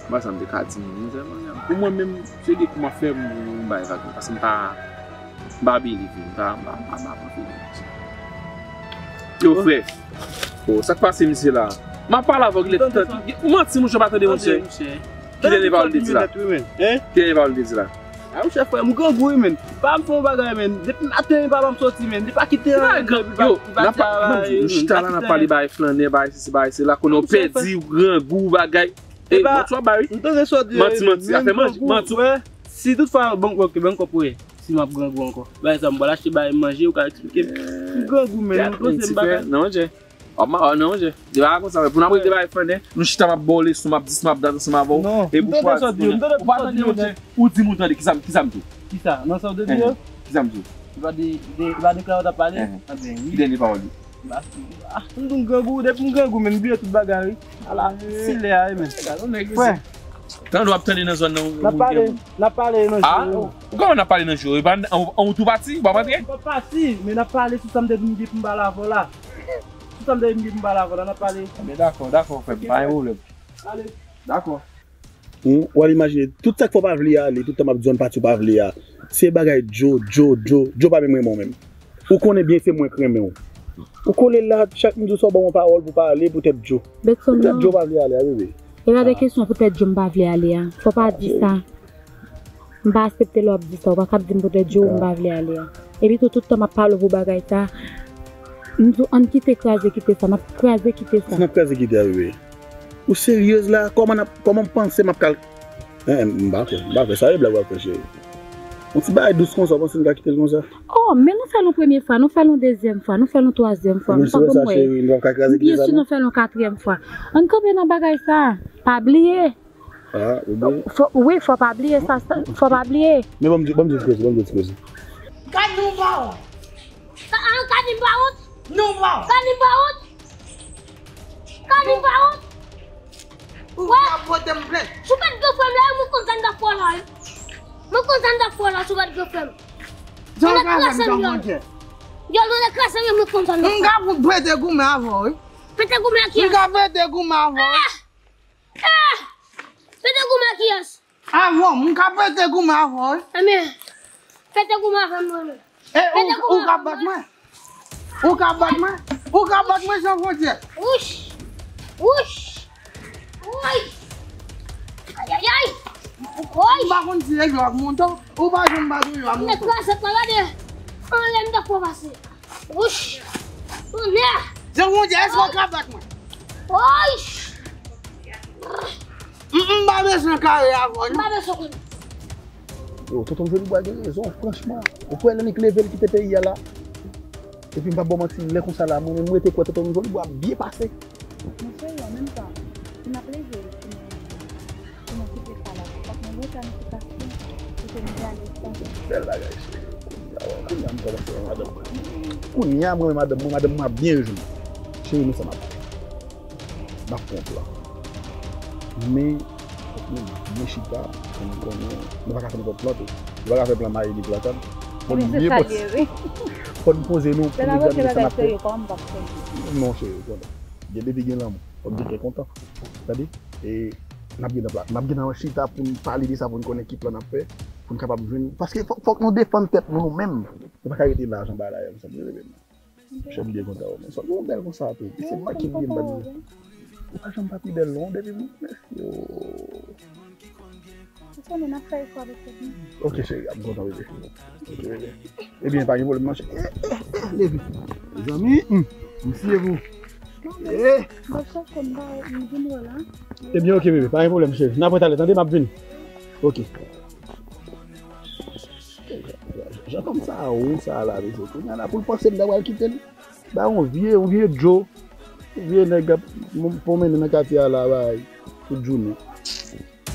m pa sa m te ka di, manzè, manzè, pou mwen menm, se de kou m ap fè, m, m bay vag, paske m pa, m pa believe, m pa, m pa, m pa, m pa pran believe. Yo, frè, oh, sa k pase misye la? M ap pale avè w, li tande. Ou manti, monchè, pa tande, monchè. Ki dènye pawòl li te di la? Ki dènye pawòl li te di la? A, monchè, frè m, grangou, wi, menn. Pa m fè yon bagay, menn. Depi maten, papa m soti, menn. Li pa kite anyen. Yo, n ap pale, nou chita la, n ap pale bagay flannè, bagay sesi, bagay sela, konnen w pèdi, grangou, bagay. E, manti w ap bay, wi. Manti, manti, afè manti, manti. Si tout fwa, bon, ok, ban m konprann. Si m ap grangou ankò. Bagay sa, m pral achte bagay manje, ou ka eksplike m. M grangou, menn. Ou panse m bagay. Non, monchè. W ap mawon, non, monchè. Deba a konsa, pou n ap regle bagay flannè, nou chita, m ap ba w leson, m ap di sa, m ap dat ansanm avè w. Non. Epi w chwazi konnen. Ou pa tande, monchè. Ou di m ou tande, kisa, kisa m di w? Kisa? Nan sa w te di yo? Kisa m di w? Ou pa de, de, ou pa deklare w t ap pale? Enhen. Ki dènye pawòl li? Ah, m di w grangou, depi m grangou, menn, m bliye tout bagay, wi. Ala, se lè a, wi, menn. Frè. Tande w ap tande nan zòn nan, n ap pale, n ap pale nan jou. Ah, kòman n ap pale nan jou? E pa, an, an, ou tou pati? Ou p ap rantre? M p ap pati, men n ap pale sou sa m te di m gen pou m pale avè w la. Sou sa m te di m gen pou m pale avè w la, n ap pale. Enben, dakò, dakò, frè m, pa gen pwoblèm. Ale. Dakò. Ou, w al imajine, tout sa k fè w pa vle ale, tout tan m ap di w ann pati w pa vle a, se bagay Djo, Djo, Djo, Djo pa menm renmen w menm. Ou konnen byen se mwen k renmen w. Ou kole la, chak m di w sa w ban m yon pawòl pou pale poutèt Djo. Poutèt Djo w pa vle ale a, bebe. E pa de kesyon poutèt Djo m pa vle ale a. Fò w pa di sa. M pa aksepte lè w ap di sa. Ou pa kab di m poutèt Djo m pa vle ale a. Epi tou, tout tan m ap pale w pou bagay sa, m di w, ann kite kraze kite sa. N ap kraze kite sa. N ap kraze kite a, bebe. Ou seryez la? Kòman n ap, kòman w panse m ap kal Enhen, m pa kwè, m pa kwè. Sa e blag w ap fè, cheri. Yon ti bagay dous konsa, w panse m ka kite l konsa? Oh, men nou fè l yon premye fwa, nou fè l yon dezyèm fwa, nou fè l yon twazyèm fwa. M pa konn wè. M byen si nou fè l yon katriyèm fwa. Ann kanpe nan bagay sa. Pa bliye. Ah, ou byen. Fò, wi, fò pa bliye sa, sa, fò pa bliye. Men ban m di, ban m di ti koze, ban m di ti koze. Gad nou ba w. Ka-, ah, Kadim pa wont? Non, pa wont. Kadim pa wont? Kadim pa wont? Ou ap pote m plent. Sou pèt gen frè m la, mwen konn sa m t ap fè w la, wi. Mwen konn sa m t ap fè w la, sou pèt gen frè m. Jan w ka fè m jan manje. Yo, nou te kraze m, mwen konn sa m t ap fè. M ka pou prete goumen avè w, wi. Pete goumen ak kiyès? M ka pete goumen avè w. Ah! Ah! Pete goumen ak kiyès? Avè w, m ka pete goumen avè w, wi. Ebyen, pete goumen avè m, mwen menm. E ou, ou ka bat mwen? Ou ka bat mwen? Ou ka bat mwen, Jan Fwontyè? Wouch! Wouch! Woy! Ayayay! Woy! M pa konn si se yo ak mouton. Ou pa janm bat yon yo ak mouton. Nèg kraze pa gade. Anlè m t ap pase. Wouch! Tonnè! Jan Fwontyè, èske w ka bat mwen? Woy! M, m pa bezwen kare avè w, non. M pa bezwen konnen. Yo, tonton Jolibwa gen rezon, franchman. Ou kwè lè nèg leve l kite peyi a la? Epi m p ap ba w manti, lè konsa la, mwen menm, mwen te kwè tonton Jolibwa ap byen pase. Monchè, an menm tan, si n ap leve, si n, si n kite sa la, fòk nou gen planifikasyon, pou ke nou te ale sa. Bèl bagay, cheri. Kounye a, kounye a, m kòmanse wè madanm mwen. Kounye a, mwen wè madanm mwen, madanm mwen ap byen jwenn. Cheri, men sa m ap fè. M ap pran plan. Men, fòk nou byen chita, pou nou konnen, nou pa ka fè nenpòt plan tou. Nou pa ka fè plan mayi ni platan. Fò n byen poze. Fò n poze nou, pou nou egzamine sa n ap fè. Non, cheri, ou konnen. Gen depi gen lanmou. Fò n gen kè kontan. Tande? E n ap gen nan pla-, n ap gen nan chita pou n pale de sa, pou n konnen ki plan n ap fè, pou n kapab jwenn. Paske fòk, fòk nou defann tèt nou, nou menm. Nou pa ka rete la, jan bagay la ye, mezanmi. Monchè, m byen kontan wè w, men sòt yon bèl konsa tou. Epi se m ki byen bèl. Ou pa janm pa pi bèl non, depi m, yo. Ou konnen n ap fè efò avèk tèt nou. Ok, cheri, m kontan, bebe. Ok, bebe. Ebyen, pa gen pwoblèm, non, cheri. Eh, eh, eh, leve. Mezanmi, hmm, m siye pou. Eh. M ap chache m ba, m vin wè la. Ebyen, ok, bebe, pa gen pwoblèm, cheri. N ap wè talè, tande, m ap vini. Ok. Jan fanm sa a wont sa a la, mesye. Kounye a la, pou l panse m ta pral kite l. Ba yon vye, yon vye djo. Yon vye nèg ap m-, pwomennen nan katye a la, bay, tout jounen.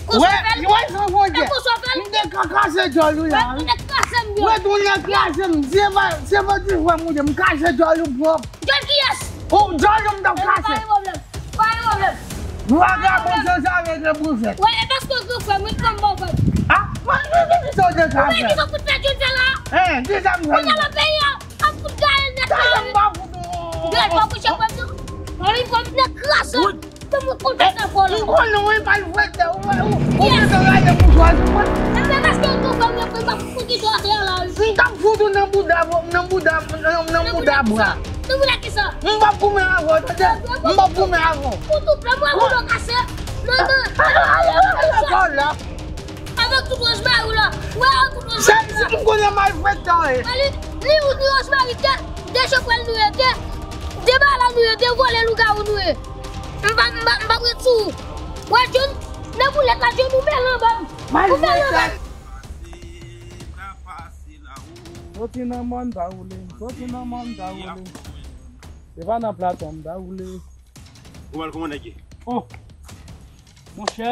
Wè, wè, Jan Fwontyè. M te ka kraze djòl ou la, wi. Wè, tou nèg kraze m. Se pa, se pa ti frè m ou ye, m kraze djòl ou pwòp. Djòl kiyès? Ou djòl ou m t ap kraze. Pa gen pwoblèm. Pa gen pwoblèm. Vagabon, se sa rete pou fèt. Wè, e paske w te frè m, wi, kòm bon frè m. Ah, mwen, mwen, mwen, kisa w te ka fè? Ou wè kisa w fout pèdi l fè la? Hein, kisa m fè? Ou te nan peyi a, ap fout gaye nèt la, wi. Gaye pa kouche frè m, non. Mwen, frè m, nèg kraze. Tout moun konn sa fò la. M konnen w pa l fwete, ou, ou, ou gentan rale mouchwa sou mwen. Ebyen, paske w te frè m, frè m, pa fout kite w atè a la, wi. M t ap fout ou nan bouda, nan bouda, nan, nan bouda bwa. Nan bouda kisa? M p ap goumen avè w, tande? M p ap goumen avè w. Ou tou plen mwen, ou kase. Non, non. Ale, ale, ale, ale, ale. Avèk tout Rosemary ou la. Wè, avèk tout Rosemary ou la. Se, se m konnen malfektè w ye. Li, li ou ni Rosemary, de, de chanpwèl nou ye, de, de bala nou ye, de vòlè lougawou nou ye. M pa, m pa, m pa prèt sou ou. Wè, John, nan boulèt la, John, ou mele anba m. Ou mele anba m. Soti nan mòn, pa woule. Soti nan mòn, pa woule. Se pa nan platon, pa woule. Ou wè l kòman nèg ye? Oh! Monchè,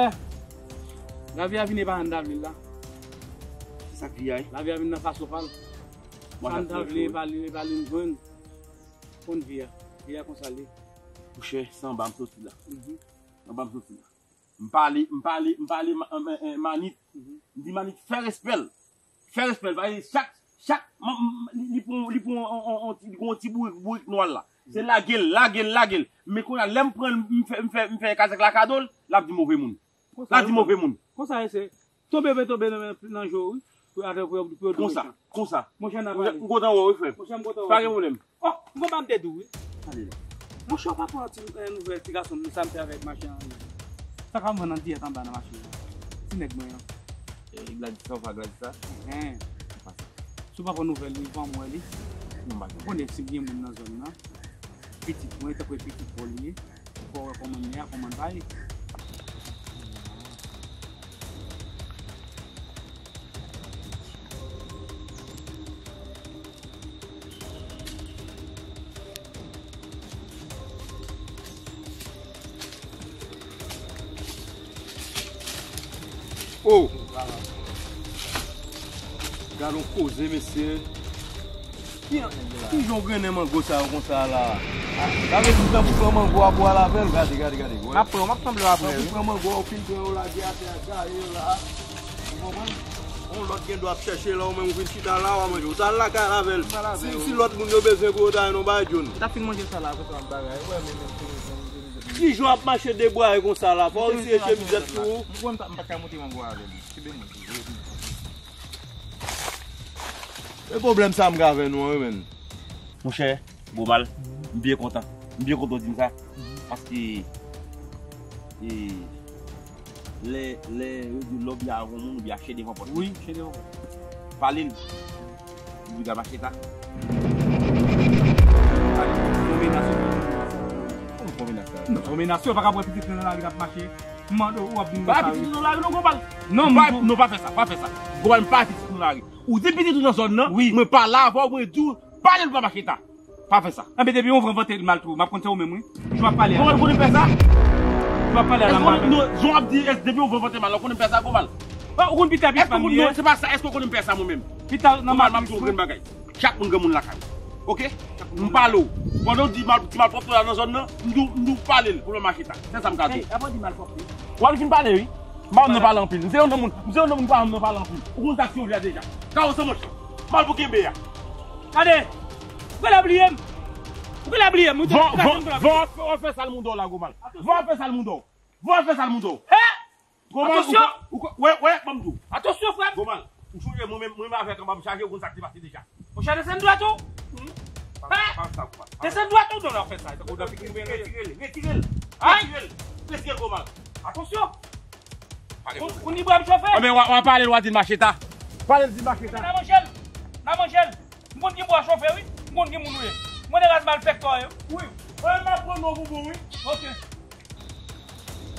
lavi a vin epa anndan vle l la. Se sa k vi a ye? Lavi a vin nan fason pa l. Sa n ta vle, e pa li, e pa li n jwenn. Konn vi a. Vi a konsa l ye. Monchè, se anba m soti la. Mhm. Anba m soti la. M pale, m pale, m pale ma-, ma-, ma-, Manit. Mhm. M di Manit fè respè l. Fè respè l. Paske chak, chak, m, m, li, li pran, li pran on, on, on, on ti, li pran on ti bourik, bourik nwa l la. Se lage l, lage l, lage l. Men kounye a, lè m pran l, m fè, m fè, m fè kazèk la kado l, l ap di move moun. L ap di move moun. Konsa e se. Tonbe, tonbe nan, nan je w, wi. Pou atè, pou, pou yo tonbe. Konsa, konsa. Monchè, n a pale. M kontan wè w, wi, frè m. Monchè, m kontan wè w. Pa gen pwoblèm. Oh, m konn pa m te di w, wi. Tande la. Monchè, w pa pran ti, eh, nouvèl ti gason m, sa m fè avèk machin an, wi. Sa k ap vann an dèyè anba nan machin an. Ti nèg mwen an. Eh, Gladys, sa w fè Gladys la? Hen. Si w pa pran nouvèl li, vann mwen li. Non, m pa gen. Ou konnen si gen moun nan zòn nan. Pitit mwen, tankou pitit pa w li ye. Fò w wè kòman n ye a, kòman n va ye. Oh! Gad on koze, mesye. Ki, ki jan w grennen mango sa yo konsa la? Sa vle di tankou pran mango a pou al avè l. Gade, gade, gade. M ap pran, m ap sanble w apre, wi. Tankou pran mango a, ou fin pran yo lage atè a, gaye yo la. Ou konprann? Yon lòt gen dwa ap chèche la, ou menm ou vin chita la, w a manje. Ou t al lakay avè l. Si, si lòt moun yo bezwen pou yo ta jwenn yon bagay, John. Ou t ap fin manje sa la, apre sa w ap bagay. Ou wè, men, men, men, men, men. Kijan w ap mache debwaye konsa la? Fò w retire chemizèt sou ou. Mwen, m pa, m pa ka monte mango avè li. Kenbe mwen. E pwoblèm sa m gen avè nou an, wi, menn. Monchè, Gomal, m byen kontan. M byen kontan w di m sa. Paske, e, lè, lè yo di lè w byen avè yon moun, ou byen chè devan pòt li. Wi, chè devan pòt li. Pale l. Li ka mache ta. Pale. Fò menas yo. Fò menas la. Non, fò menas yo, pa ka pran pitit nan lari k ap mache. M mande w, w ap vin konsa. Pa pitit nan lari non, Gomal. Non, pa, non, pa fè sa, pa fè sa. Gomal, m pa pitit nan lari. Ou di pitit ou nan zòn nan, wi, mwen pale avè w, mwen di w, pale l pa mache ta. Pa fè sa. Enben, depi yon van vante mal tou, m ap konn se ou menm, wi. Jan w ap pale a. Gomal, ou konnen fè sa? Jan w ap pale a la, m pa fè. Non, jan w ap di, depi yon van vante mal, ou konnen fè sa, Gomal? Ou konn pita pis pa m ye. Non, se pa sa, èske ou konnen fè sa, mwen menm? Pita nan Gomal, m ap di w yon grenn bagay. Chak moun gen moun lakay. Oke? M pale w. Pandan w di mal, ti malpwòpte la nan zòn nan, m di w, m di w pale l pou l pa mache ta. Se sa m ka di w. Hey, avan w di malpwòpte. W ap vin pale, wi. M pa renmen nan pale anpil. M se yon moun, m se yon moun pa renmen nan pale anpil. Ou konn sa k sove a deja. Kawo san manch. Mal pou kenbe a. Gade. Ou genlè bliye m. Ou genlè bliye m. Van, van, van ap fè, ap fè sal mouda w la, Gomal. Van ap fè sal mouda w. Van ap fè sal mouda w. He! Gomal, atansyon! Ou ko-, ou ko-, wè, wè, ban m di w. Atansyon, frè m. Gomal, ou sonje mwen menm, mwen menm avèk anba m chaje, ou konn sa k te pase deja. Monchè, desann dwat ou. He! Pa, pa sa, Gomal. Desann dwat ou, non, non, fè sa. Ou nan figi mwen, retire l, retire l. Ay! Retire l. Retire l, Gomal. Atansyon! Ou, ou ni bwa m chofe? Anben, w a, w a pale l, w a di l mache ta. Pale l, di l mache ta. N a manje l. N a manje l. M konn ki bwa chofe, wi. M konn ki moun ou ye. M konn raz malfektè w ye. Wi. Mwen, m ap pran non pou bon, wi. Oke.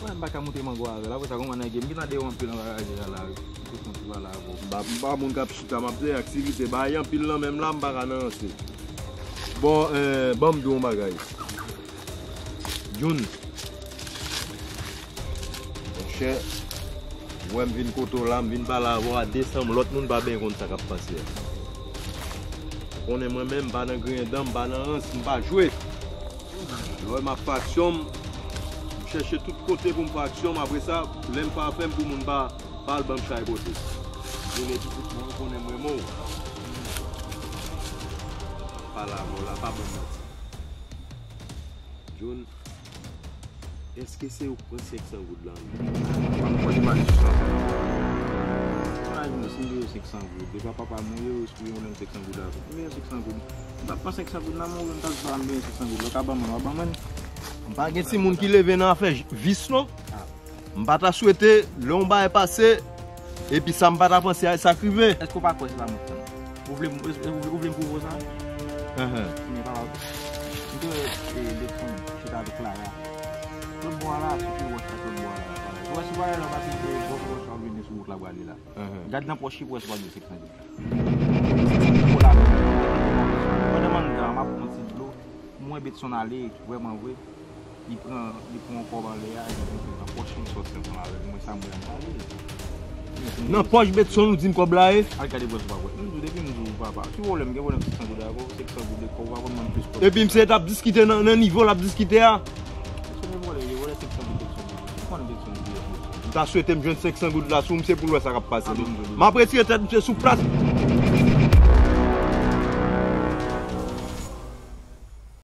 Mwen, m pa ka monte mango avè l. Apre sa, kòman nèg ye? M gentan de anpil anba raje a la, wi. M te konn ti pale avè w. M pa, m pa moun k ap chita, m ap fè aktivite. Bagay anpil nan men m la, m pa ka nan ranse. Bon, eh, ban m di w yon bagay. Jun. Monchè, ou wè m vin kote w la, m vin pale avè w a desanm, lòt moun pa byen konn sa k ap pase a. Ou konnen mwen menm, m pa nan griyen dan, m pa nan rans, m pa jwe. Lè w wè m ap fè aksyon m, m chèche tout kote pou m fè aksyon m, apre sa, lè m fè afè m pou moun pa, pa al ban m chay kote. Vin epi tout moun konnen m renmen w. Pale avè w la, pa ban m manti. Jun. Èske se ou k pran senk san goud la menm? Mwen, m konn imajine sa. Imajine si m dwe yo senk san goud. Deja papa m mouri, yo espere yon lè m senk san goud la tou. M dwe yo senk san goud. M pa pran senk san goud la, m mouri, m ta di sa, m dwe yo senk san goud la. Ou ka ban mwen, w a ban mwen. M pa gen timoun ki leve nan afè j-, vis non. M pa ta swete, lè yon bagay pase, epi sa m pa ta panse a, sa k rive. Èske w pa kwè se pa mwen ki fè l? Ou vle m, ou vle, ou vle m pwouve w sa? Enhen. Men papa, m te wè, e, Letson chita avèk Clara. Lòt bò a la, sou ki wòch la, lòt bò a la. Ou wè si bagay la pa te bò pou wòch la vini sou wout la prale la. Enhen. Gad nan pòch li pou wè si pa gen senk san goud. Senk san goud la. Pandan m anndan, m ap pran ti dlo. M wè Betson ale, vrèman vre. Li pran, li pran yon kòb anlè a, li mete l nan pòch li, li sòti ansanm avè l. Mwen sa m wè a m pale. Nan pòch Betson ou di m kòb la ye? Al gade pou wè si w pa kwè. M di w depi m di w papa. Ki pwoblèm, gen pwoblèm senk san goud avè w, senk san goud de kòb, ou pa konn manm plis kòb. Epi m se t ap diskite nan, nan nivo l ap diskite a. Betson e vòlè, li vòlè senk san goud Betson. Ou konn Betson li ye. M ta swete m jwenn senk san goud la sou misye pou l wè sa k ap pase. M ap retire tèt misye sou plas.